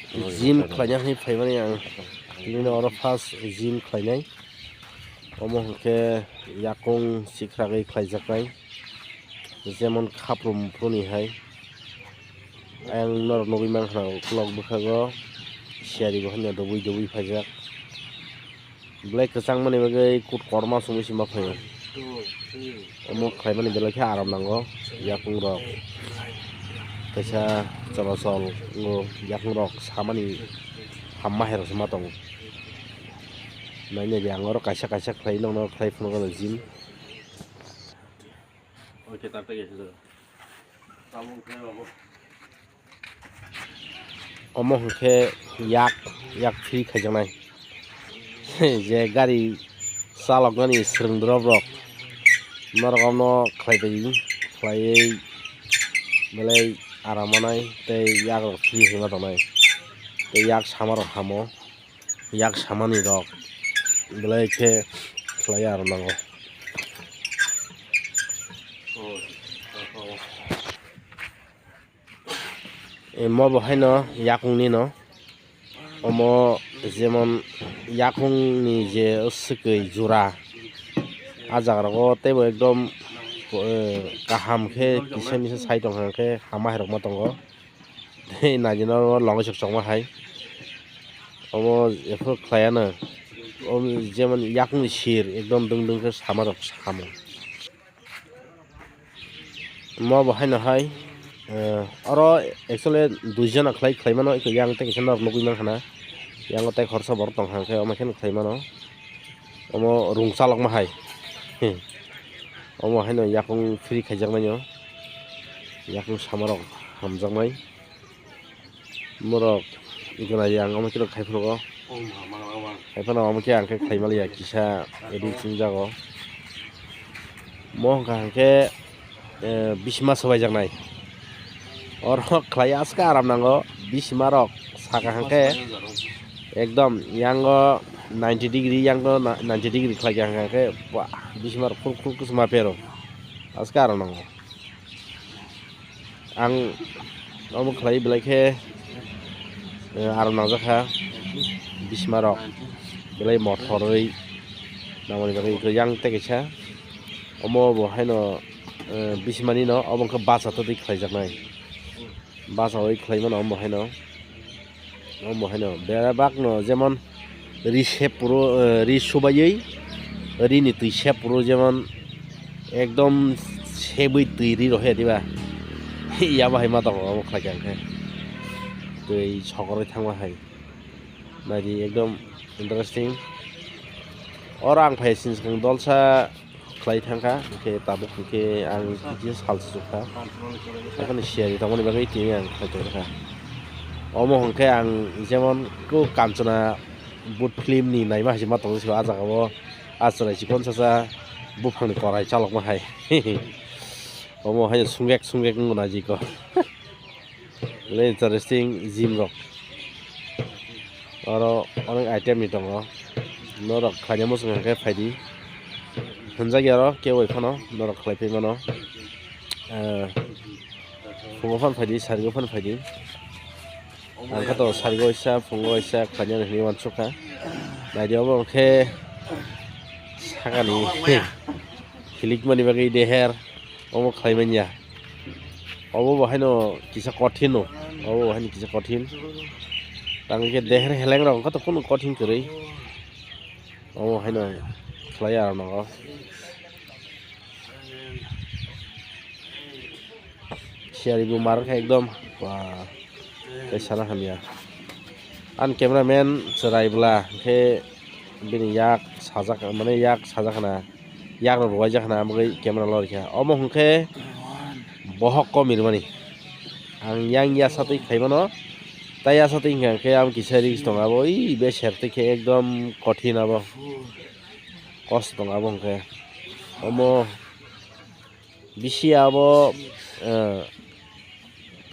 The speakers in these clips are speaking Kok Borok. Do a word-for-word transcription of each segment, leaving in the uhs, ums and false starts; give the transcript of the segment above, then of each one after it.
Gym khlaina hinwi phaimani ang. Tini oro first gym khlainai. Omo hwnkhe yakung sikragwi khlaijaknai. Jemon khaprum phuruni hai. Ang norok nugwi mankha ukulok bwkhago siyari bo hwnwi dobwi dobwi phaijak. Belai kwchangmani bagwi kut korma songwi se ma phaio. Omo khlaimani belai khe aram nango yakung rok. Kaisa chorachol wngo yakung rok samani hamma hai rok se ma tongo. Nainai di ang oro kaisa kaisa khlai nokno khlai phunukgo gym. Omo hwnkhe yak, yak free khaijaknai. Je gari chaloknani swrwng drop rok norok no khlai bai, khlaiwi belai aram manai tei yak rok free hinma tongnai. Tei yak sama rok hamo. Yak samani rok belai khe khlai aro nango. Emo bo haino yakungni no, omo jemon yakungni je swkwi jura, ah jaga rogo teibo ekdom kaham khe kisa misa sai tongkha, hwnkhe hama hai rok ma tongo. Tei naidi no longi sok chokma hai. Omo ephuru khlaiya no. Omo jemon yakungni sir ekdom dwng dwng khe sama rok samo. Mo bo haino hai, eh, oro actually dui jona khlai khlai mano, yang tei kisa norok nugwi mankha na. Yang tei khoroksa borok tongkha, hwnkhe omo khe khlai mano. Omo rung chalokma hai. Omo haino yakung free khaijaknai no. Yakung sama rok hamjaknai. Borok gwnai ang omo khe khai phuru o. Khai phano omo khe ang khe khai maliya kisa edit chwng jago. Mo hwnkha hwnkhe, eh, bisima swbaijaknai. Oro khlai aska aram nango, bisima rok saka hwnkhe ekdom yango ninety degree, yango na-, ninety degree khlai kha hwnkhe, ba, bisima rok khur khur khe sma pero aska aram nango. Ang omo khlai belai khe, eh, aram nangjakha, bisima rok belai mothorwi nangmani bagwi yang tei kaisa omo bo haino, eh, bisimani no obo wngkha bacha totwi khlaijaknai, bachawi khlai mano omo haino. Omo haino bebak no jemon ri sep puro, eh, ri subaiwi ri ni twi sep puro jemon ekdom sebwi twi ri rohe diba. Yabo hai ma tongo omo khlai khe ang khe twi sokorwi thangma hai naidi ekdom interesting. Oro ang phai sini swkang dolsa khlai thangkha, hwnkhe tabuk hwnkhe ang kisa sal se chukha. Haikhe siyari tongmani bagwi tini ang khlai tongkha. Omo hwnkhe ang jemon kok Kanchana but film ni naima hai se ma tongwi se o, ah jaga o ah chwrai chikon chacha buphang ni korai chalokma hai. Omo hai sungek sungek wngmano jiko. Belai interesting gym rok. Oro onek item ni tongo. Norok khlaina muchung hwnkhe phaidi. Hwnjakya oro kebo phano norok khlai phai mano. Eh, phungo phano phaidi, sarigo phano phaidi. Ang khe to sarigo waisa, phungo waisa khlaina hinwi uansukha. Naidi obo hwnkhe sakani hilikmani bagwi deher. Omo khlai manya. Obo bo haino kisa kothin no. Obo bo haino kisa kothin. Tang khe deher heleng rok wngkha to kunu kothin kwrwi. Omo haino khlai ya rok no. Siyari bo mar kha ekdom. Wah. Tei sana hamya. Ani cameraman chwrai bwla, hwnkhe bini yak sajak, mane yak sajak khna, yak rok rwjak khna, amogwi camera lorikha. Omo hwnkhe bohok kom rimani. Ang yang yasa twi khaimano, tai yasa twi hwnkhe ang kisa risk tongo, abo ui beser twi khe ekdom kothin abo. Kosto tongo abo hwnkhe. Omo Bisi abo, eh,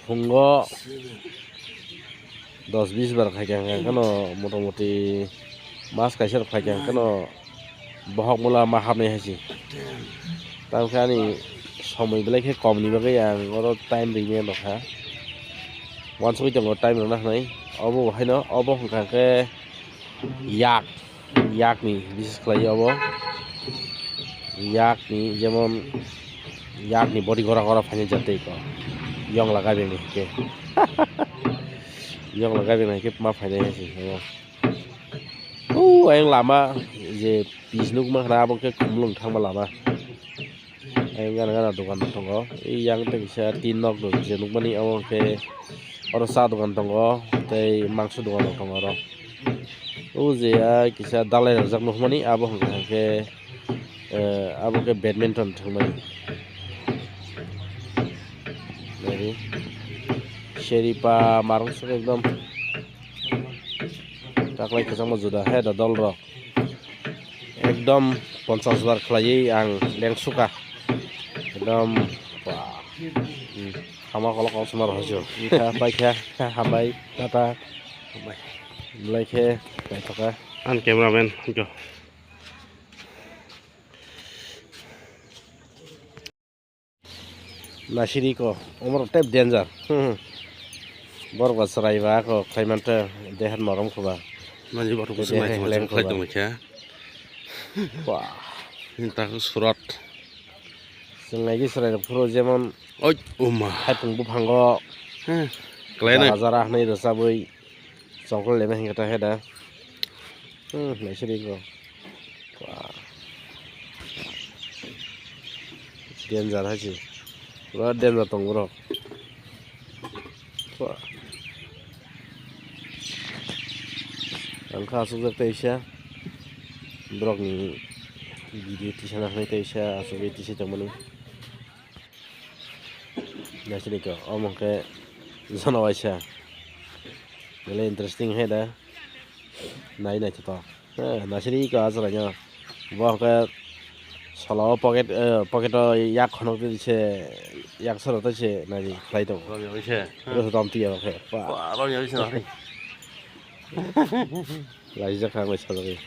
phungo dos bis bar khaikha hwnkha kheno, motamoti mas kaisa rok khaikha hwnkha kheno, bohok mula ma hapnai hai se. Tamokhe ani somoi belai khe kom ni bagwi ang oro time ringya nokha. Wansugwi tongo time rwna hwnwi. Obo haino, obo hwnkha khe yak, yakni bises khlai obo. Yakni jemon yakni body gora gora phainai jatwi ko. Yongla gaibengni hwnkhe. Yongla gaibengni hwnkhe ma phainai hai se obo. O ayang lama je pis nukma khna abo khe khumlwng thangma lama. Ayang gana gana dogan tongo. Yang tei kisa tin nok je nukmani abo khe oro cha dogan tongo tei mangso dogan rok tongo oro. O je a kisa dalai rajak nukmani abo hwnkha khe, eh, abo khe badminton thwngmani. Nari. Seripa marung suk ekdom. Taklai kwchangma juda he da dol rok. Ekdom ponchas bar khlaiwi ang lengsuka. Ekdom, wah. Hmm. Hama kolok kok sumar hojo. Ikha paikha, hambai, tata. Hambai. Belai khe paithoka. Ang cameraman, go. Nasiri ko, omorok tei danger. Hmm. Borok ba chwrai ba ako khlai mantha dehan morom kho ba. Nani borok tei busi dehan nai thangma heleng chwng kho khlai ba. Tongmai kha. Wah. Nini takhuk surat. Chwng naigwi chwrai rok phuru jemon Oi, uma. Haipung buphango. Hmm. Klai nai. Jara jara hwnwi rwchabwi chongkol lema hingkhe ta he da. Hmm, naisiri ko. Wah. Danger hai se. Pura danger tong borok. Wah. Ang kha asukjak teisa. Borokni video tisana hwnwi teisa asugwi tisai tongmani. Naisini ko, omo khe jana waisa. Belai interesting hai da. Nai naithothok. Eh, naisini ko ajra nyo. Bo khe solo pocket, eh, pocket o yak khonok twi se, yak soro twi se nai khlai tongo. Roni oi se. Roni tom tiya khe. Wah. Wah, roni oi se nai. Laijak kha ang bai sajagwi.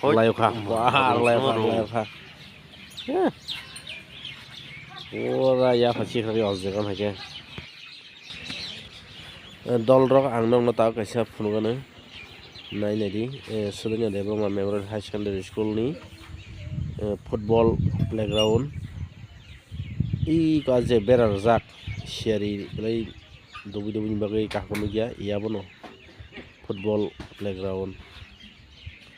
Hoi. Rwlaio kha. Wah, rwlaio kha, rwlaio kha. Eh. Ora ya pha chikha ri os jagan hai khe. Eh, dol rok ang nokno ta kaisa phunukgano. Nai nai di. Eh, Sudanya Debbarma Memorial High Secondary School ni, eh, football playground. I ka je bera rwjak siyari belai dubui dubui ni bagwi kaham nukya. Iya bono football playground.